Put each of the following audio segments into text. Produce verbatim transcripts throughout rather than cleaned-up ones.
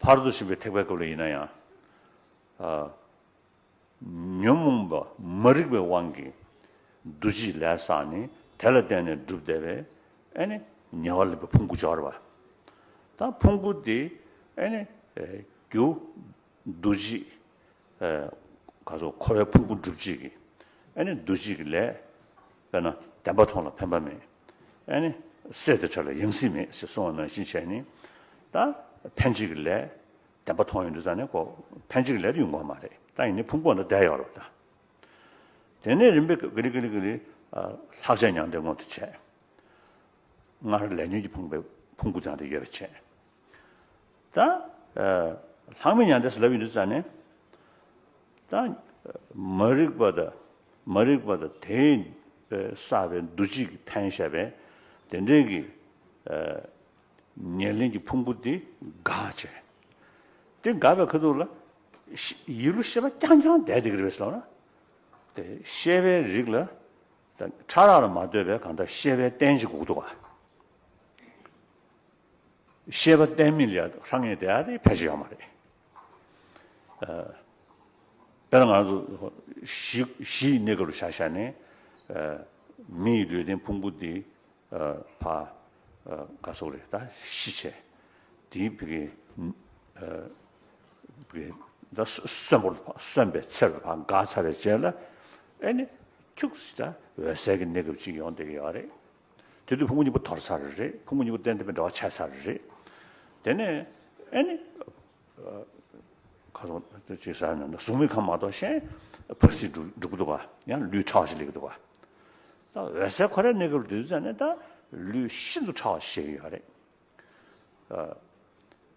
ཕར་ཚུར་ཕྱིན་པའི་ཐེག་པའི་སྐབས་ལ་ཡིན་ན་ཡང་། ཨ། ཉོན་མོངས་པ་མ་རིག་པའི་དབང་གིས་འདུ་བྱེད་ལས་བསགས་ནས་དེ་ལ་བརྟེན་ནས་གྲུབ་བསྡད་པའི་ཨེ་ནི་ཉེ་བར་སླེབས་པའི་ཕུང་པོ་སྦྱོར་བ། ད་ཕུང་པོ་དེ་ཨེ་ནི་རྒྱུ་འདུ་བྱེད་ག་སོགས་འཁོར་བའི་ཕུང་པོ་སྒྲུབ་བྱེད་ཀྱི་ཨེ་ནི་འདུ་བྱེད་ཀྱི་ལས། དཔེར་ན་བདེན་པ་མཐོང་ལ་འཕེན་པ་མེད། ཨེ་ནི་སྲེད་དེ་བྲལ་ལ་ཡང་སྲིད་མེད་ཟེར་གསུངས་པ་ནང་བཞིན་བྱས་ནས། ད་འཕེན་བྱེད་ཀྱི་ལས། བདེན་པ་མཐོང་ཡོང་དུས་ཙང་ནས་ཁོ་འཕེན་བྱེད་ཀྱི་ལས་དེ་ཡོང་གི་མ་རེད། ད་ཡིན་ནའི་ཕུང་པོ་འདི་བསྡད་ཡོད་རེད་ད། དེ་ནས་རིམ་པས་ག་ལེ་ག་ལེ་ག་ལེ་ལྷག་བཅས་མྱང་འདས་མངོན་དུ་བྱས། སྔར་ལས་ཉོན་གྱིས་འཕངས་པའི་ཕུང་པོ་ཙམ་དུ་ཡོད་པ་བྱས། ད་ལྷག་མེད་མྱང་འདས་སུ་ལབ་ཡོང་དུས་ཙང་ནས། ད་མ་རིག་པ་དང་མ་རིག་པ་དང་དེས་བསགས་པའི་འདུ་བྱེད་ཀྱིས་འཕེན་བྱས་པའི་དེ་འདྲའི་གི་ཉེར་ལེན་གྱི་ཕུང་པོ་དེ་འགག་བྱས། དེ་འགག་པའི་ཁ་ཐུག་ལ་ཤ་ཡིད་ལུས་ཤེས་པ་རྐྱང་རྐྱང་བསྡད་བསྡད་ཀྱི་རེད་པས་ཟེར་ལབ་ན། དེ་ཤེས་པའི་རིགས་ལ་ད་ཕྲ་རགས་ལ་མ་ལྟོས་པའི་གང་ལྟར་ཤེས་པའི་རྟེན་ཞིག་དགོས་ཀྱི་འདུག་ག། ཤེས་པ་རྟེན་མིན་ལ་ཡང་ཧྲང་ངེ་བསྡད་ཡ་དེ་ཕལ་ཆེར་ཡོད་མ་རེད། ཨ། དཔེར་ན་ང་ཚོ་གཞི་གཞི་ཡི་གནས་སྐབས་ལ་བཞག་བཞག་ནས། ཨ། མི་ཡི་ལུས་རྟེན་ཕུང་པོ་འདི། ཨ། ཕ། ཨ། ག་སོགས་རེད་ད་ཤི་བྱས། དེའི་བི་གའི། ཨ། བི་གའི་ད་གསོན་པོར་གསོན་པའི་ཚེ་རུ་ཕར་འགག་ཚར་བའི་རྗེས་ལ། ཨེ་ནི་ཁྱུག་ཙམ་ད་འོད་གསལ་གྱི་གནས་སྐབས་ཅིག་ཡོང་བསྡད་ཀྱི་ཡོད་རེད། དེ་དུས་ཕུང་པོ་གཉིས་པོ་དོར་ཚར་རེད། ཕུང་པོ་གཉིས་པོ་གཏན་གཏན་པའི་འབྲེལ་བ་ཆད་ཚར་རེད། དེ་ནས་ཨེ་ནི། ཁ་སང་ཅིག་ཟེར་ན་གཟུགས་མེད་ཁམས་མ་གཏོགས་གཞན་བར་སྲིད་འགྲུབ་འགྲུབ་ཀྱི་འདུག་ག། ཡང་ལུས་ཕྲ་བ་ཞིག་སླེབས་ཀྱི་འདུག་ག། ད་འོད་གསལ་ཁོ་རའི་གནས་སྐབས་དུས་ཙམ་ནས་ད་ལུས་ཤིན་ཏུ་ཕྲ་བ་ཞིག་ཡོད་རེད།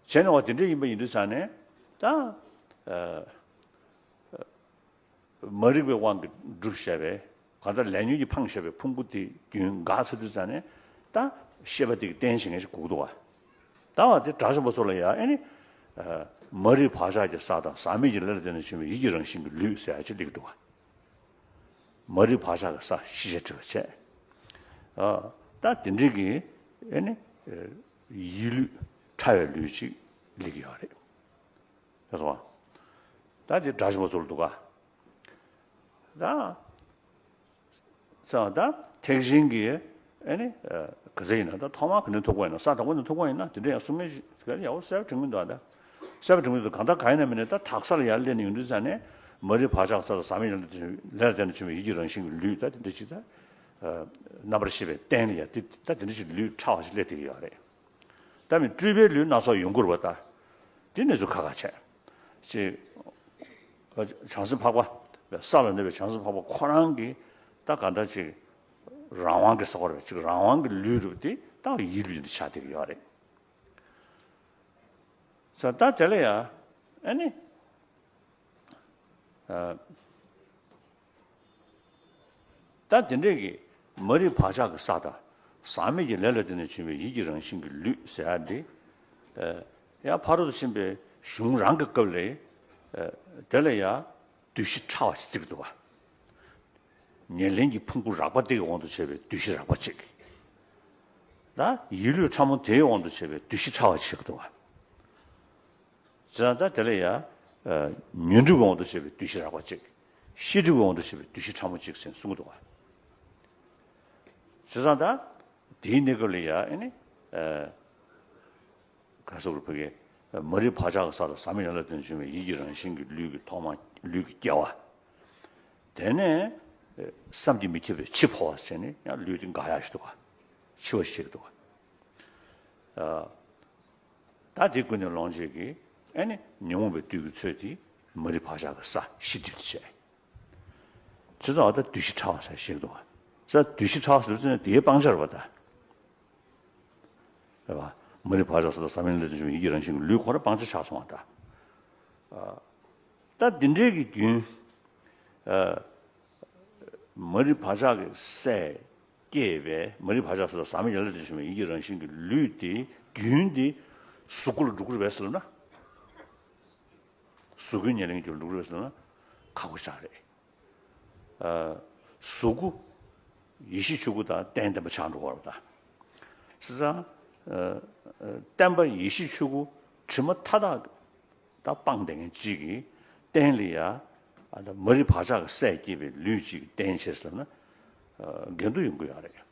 བྱས་ན་བ་དེ་འདྲ་ཡིན་པ་ཡིན་དུས་ཙམ་ནས་ད། མ་རིག་པའི་དབང་གིས་གྲུབ་བཞག་པའི་གང་ལྟར་ལས་ཉོན་གྱིས་འཕངས་བཞག་པའི་ཕུང་པོ་དེ་རྒྱུན་འགག་ཚར་དུས་ཙམ་ནས་ད་ཤེས་པ་དེ་གི་རྟེན་བྱེད་མཁན་ཞིག་དགོས་ཀྱི་འདུག་ག། ད་བ་དེ་དགྲ་བཅོམ་པ་ཚོ་ལ་ཡང་ཨེ་ནི། མ་རིག་བག་ཆགས་ཀྱི་ས་དང་ཟག་མེད་ཀྱི་ལས་ལ་བརྟེན་ནས་བྱུང་བའི་ཡིད་ཀྱི་རང་བཞིན་གྱི་ལུས་ཟེར་ཡ་ཅིག་སླེབས་ཀྱི་འདུག་ག། མ་རིག་བག་ཆགས་ཀྱི་ས་ཤེས་བྱ་སྒྲིབ་པ་བྱས། ཨ། ད་དེ་འདྲའི་གི་ཨེ་ནི། ཡིད་ལུས་ཕྲ་བའི་ལུས་ཅིག་སླེབས་ཀྱི་ཡོད་རེད། རེད་སོང་བ། ད་དེ་དགྲ་བཅོམ་པ་ཚོ་ལ་འདུག་ག། ད། ས་ད་ཐེག་ཆེན་གྱི་ཨེ་ནི། ག་ཚད་ཡིན་ན་ད་ཐོག་མར་ག་ནས་ཐུག་པ་ཡིན་ན་ས་དང་པོ་ནས་ཐུག་པ་ཡིན་ན་དེ་འདྲ་ཡང་གསུང་མཁན་ཞིག་ག་ཡག་པོ་གསལ་པོ་དྲན་གྱི་འདུག་ད་གསལ་པོ་དྲན་གྱི་འདུག་གང་ལྟར་གང་ཡིན་ན་མིན་ན་ད་དག་ས་ལ་ཡར་སླེབས་ནས་ཡོང་དུས་ཙམ་ནས་མ་རིག་བག་ཆགས་ས་དང་ཟག་མེད་ལས་ལས་ལ་བརྟེན་ནས་བྱུང་བའི་ཡིད་ཀྱི་རང་བཞིན་གྱི་ལུས་ད་དེ་འདྲ་ཅིག་ད། རྣམ་པར་ཤེས་པའི་རྟེན་ལ་ཡང་དེ་ད་དེ་འདྲ་ཅིག་ལུས་ཕྲ་བ་ཞིག་སླེབས་བསྡད་ཀྱི་ཡོད་རེད། ད་མི་སྤྲུལ་པའི་ལུས་སྣ་ཚོགས་ཡོང་གི་རེད་པ་ད། དེ་གནས་ཚུལ་ཁག་ཁག་བྱས། ཅིག་བྱང་སེམས་འཕགས་པ། ས་ལ་གནས་པའི་བྱང་སེམས་འཕགས་པ་ཁོ་རང་གིས་ད་ག་འདྲ་ཅིག་རང་དབང་གི་ས་གོ་རེད་ཅིག་རང་དབང་གི་ལུས་རུ་དེ་ད་ཡིད་ལུས་འདི་ཆགས་བསྡད་ཀྱི་ཡོད་རེད། ས་ད་དེ་ལ་ཡ་ཨ་ནི། ཨ། ད་དེ་འདྲས་ཀྱི་མ་རིག་བག་ཆགས་ཀྱི་ས་དང་ཟག་མེད་ཀྱི་ལས་ལ་བརྟེན་ནས་བྱུང་བའི་ཡིད་ཀྱི་རང་བཞིན་གྱི་ལུས་ཟེར་ཡ་འདི། ཡང་ཕ་རོལ་ཏུ་ཕྱིན་པའི་གཞུང་རང་གི་སྐབས་ལས། དེ་ལ་ཡང་འདུ་ཤེས་ཕྲ་བ་ཞིག་བརྩི་གི་འདུག་པ། ཉེར་ལེན་གྱི་ཕུང་པོ་རགས་པ་དེ་གི་དབང་དུ་བྱས་པའི་འདུ་ཤེས་རགས་པ་གཅིག་ད་ཡིད་ལུས་ཕྲ་མོ་དེའི་དབང་དུ་བྱས་པའི་འདུ་ཤེས་ཕྲ་བ་ཞིག་འདུག་པ། བྱས་ཙང་ད་དེ་ལ་ཡང་། ཉོན་སྒྲིབ་ཀྱི་དབང་དུ་བྱས་པའི་འདུ་ཤེས་རགས་པ་གཅིག་ཤེས་སྒྲིབ་ཀྱི་དབང་དུ་བྱས་པའི་འདུ་ཤེས་ཕྲ་མོ་གཅིག་ཟེར་གསུང་གི་འདུག་ག། བྱས་ཙང་ད། དེའི་གནས་སྐབས་ལ་ཡང་ཨེ་ནི། ག་སོགས་རུ་ཕ་གི། མ་རིག་བག་ཆགས་ཀྱི་ས་དང་ཟག་མེད་ལས་ལ་བརྟེན་བྱུང་བའི་ཡིད་ཀྱི་རང་བཞིན་གྱི་ལུས་ཀྱི་ཐོག་མ་ལུས་ཀྱི་སྐྱེ་བ། དེ་ནས། བསམ་གྱིས་མི་ཁྱབ་པའི་འཆི་འཕོ་བ་ཟེར་ནས་ཡང་ལུས་དེ་འགག་ཡག་ཞིག་འདུག་ག། འཆི་བ་ཞིག་འདུག་ག། ད་དེ་ཀུན་ནས་ལོངས་སྤྱོད་ཀྱི་ཨེ་ནི་ཉོན་མོངས་པའི་བདུད་ཀྱི་ཚོད་དེ་མ་རིག་བག་ཆགས་ཀྱི་ས་ཤེས་སྒྲིབ་ཏུ་བྱས། བྱས་ཙང་ད་འདུ་ཤེས་ཕྲ་བ་ཟེར་ཞིག་འདུག་ག། ས་འདུ་ཤེས་ཕྲ་བ་ཟེར་ཙང་དེའི་སྤང་བྱ་རེད་པ་ད། རེད་པ། མ་རིག་བག་ཆགས་ས་དང་ཟག་མེད་ལས་ལ་བརྟེན་བྱུང་བའི་ཡིད་ཀྱི་རང་བཞིན་གྱི་ལུས་ཁོ་རང་སྤང་བྱ་ཆགས་སོང་བ་ད། ད་འདི་འདྲའི་གི་རྒྱུན། མ་རིག་བག་ཆགས་ཀྱི་སས་སྐྱེས་པའི་མ་རིག་བག་ཆགས་སུ་དང་ཟག་མེད་ཡན་ལག་དུ་བྱུང་བའི་ཡིད་ཀྱི་རང་བཞིན་གྱི་ལུས་དེ་རྒྱུན་དེ་གཟུགས་སྐུ་ལ་འགྲོ་གི་རེད་པས་ཟེར་ལབ་ན། གཟུགས་སྐུའི་ཉེར་ལེན་རྒྱུ་ལ་འགྲོ་གི་རེད་པས་ཟེར་ལབ་ན་ཁག་པོ་ཞིག་རེད། གཟུགས་སྐུ་ཡེ་ཤེས་ཆོས་སྐུ་དང་རྟེན་བརྟེན་པ་ཆགས་འགྲོ་གི་རེད་པ་ད། བྱས་ཙང་། བརྟེན་པ་ཡེ་ཤེས་ཆོས་སྐུ་ དྲི་མ་མཐའ་དག་ད་སྤངས་བསྡད་མཁན་གཅིག་གིས་རྟེན་ལ་ཡ་ཨ་ད་མ་རིག་བག་ཆགས་ཀྱི་སས་སྐྱེས་པའི་ལུས་གཅིག་གི་རྟེན་བྱས་ཟེར་ན་འགལ་འདུ་ཡོང་གི་ཡོད་རེད།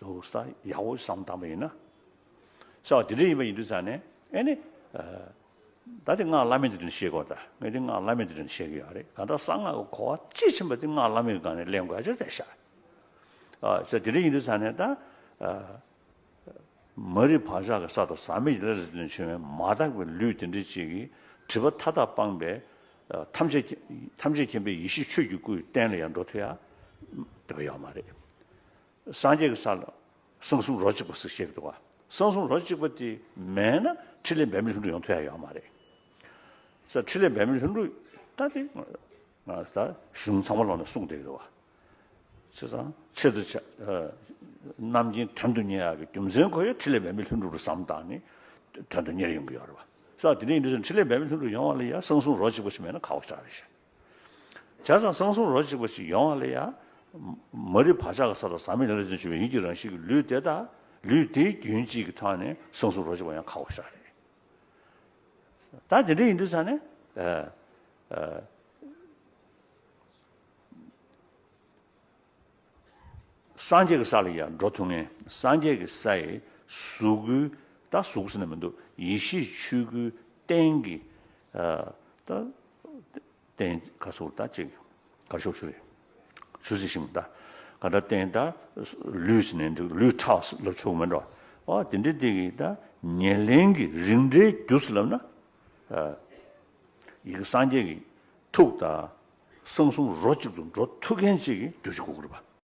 འདུག་ས་ཡག་པོ་བསམ་བཏང་པ་ཡིན་ན། ས་བ་དེ་འདྲ་ཡིན་པ་ཡིན་དུས་ཙང་ནས་ཨེ་ནི། ད་དེ་སྔགས་བླ་མེད་དེ་དྲན་བཤད་དགོས། ད་ངས་དེ་སྔགས་བླ་མེད་དེ་དྲན་བཤད་ཀྱི་ཡོད་རེད། གང་ལྟར་གསང་སྔགས་ཀྱི་གོ་བ་དཔྱིས་ཕྱིན་པ་དེ་སྔགས་བླ་མེད་ཀྱི་སྒང་ནས་ལེན་དགོས་ཡ་ཅིག་རེད་ཤག་ཨ་ས་དེ་འདྲ་ཡིན་དུས་ཙང་ནས་ད། མ་རིག་བག་ཆགས་ཀྱི་ས་དང་ཟག་མེད་ཀྱི་ལས་ལ་བརྟེན་ནས་བྱུང་བའི་མ་དག་པའི་ལུས་དེ་འདྲ་ཅིག་གིས་སྒྲིབ་པ་མཐའ་དག་སྤངས་པའི་ཐམས་ཅད་ཐམས་ཅད་མཁྱེན་པའི་ཡེ་ཤེས་ཆོས་ཀྱི་སྐུའི་རྟེན་ལ་ཡང་འགྲོ་ཐུབ་ཡ་དེ་བ་ཡོད་མ་རེད། སངས་རྒྱས་ཀྱི་ས་ལ་གསང་གསུམ་རོ་གཅིག་པ་ཟེར་བཤད་ཀྱི་འདུག་བ། གསང་གསུམ་རོ་གཅིག་པ་དེ་མེད་ན་ཕྲིན་ལས་འབད་མེད་ལྷུན་གྲུབ་ཡོང་ཐུབ་ཡ་ཡོད་མ་རེད། ས་ཕྲིན་ལས་འབད་མེད་ལྷུན་གྲུབ་ད་དེ་ང་ད་གཞུང་ཚང་མ་ལོག་ནས་གསུངས་བསྡད་ཀྱི་འདུག་བ། བྱས་ཙང་ཆེད་དུ་བྱ་རྣམ་མཁྱེན་དོན་དུ་གཉེར་ཡག་གི་རྒྱུ་མཚན་ཁོ་ཡང་ཕྲིན་ལས་འབད་མེད་ལྷུན་གྲུབ་རུ་བསམ་བཏང་ནས་དོན་དུ་གཉེར་ཡོང་གི་ཡོད་རེད་བ། ས་དེ་འདྲ་ཡིན་དུས་ཕྲིན་ལས་འབད་མེད་ལྷུན་གྲུབ་ཡོང་བ་ལ་ཡ་གསང་གསུམ་རོ་གཅིག་པ་ཞིག་མེད་ན་ཁག་པོ་ཞིག་རེད་ཤག་བྱས་ཙང་གསང་གསུམ་རོ་གཅིག་པ་ཞིག་ཡོང་བ་ལ་ཡང་། མ་རིག་བག་ཆགས་ཀྱི་ས་དང་ཟག་མེད་ལས་ལས་ཅན་བྱུང་བའི་ཡིད་ཀྱི་རང་བཞིན་གྱི་ལུས་དེ་དག་ལུས་དེའི་རྒྱུན་གཅིག་གི་ཐོག་ནས་གསང་གསུམ་རོ་གཅིག་པ་ཡང་ཁག་པོ་ཞིག་རེད། ད་དེ་འདྲ་ཡིན་དུས་ཙང་ནས། ཨ་ཨ་སངས་རྒྱས་ཀྱི་ས་ལ་ཡང་འགྲོ་ཐུབ་མཁན་སངས་རྒྱས་ཀྱི་ས་ཡི་གཟུགས་སྐུའི་ད་གཟུགས་ཟེར་ན་མི་འདུག་ཡེ་ཤེས་ཆོས་སྐུའི་རྟེན་གྱི་ཨ་ད། རྟེན་ག་སོགས་ད་ཅིག་ག་ཤོག་ཆུ་རེད། ཆུ་ཟེར་ཞིང་ད་ག་འདྲ་རྟེན་ད་ལུས་ཟེར་ནས་འགྲིག་ལུས་ཁྲག་ལབ་ཆོག་མེད་འགྲོ། ཨ་དེ་འདྲ་དེ་གི་ད་ཉེར་ལེན་གྱི་རིམ་གྲོའི་རྒྱུ་ཟེར་ལབ་ན། ཨ་ཡི་གེ་སངས་རྒྱས་ཀྱི་ཐུགས་དང་གསང་གསུམ་རོ་གཅིག་ཏུ་འགྲོ་ཐུབ་མཁན་ཅིག་གི་རྒྱུ་ཅིག་དགོས་ཀྱི་རེད་པ།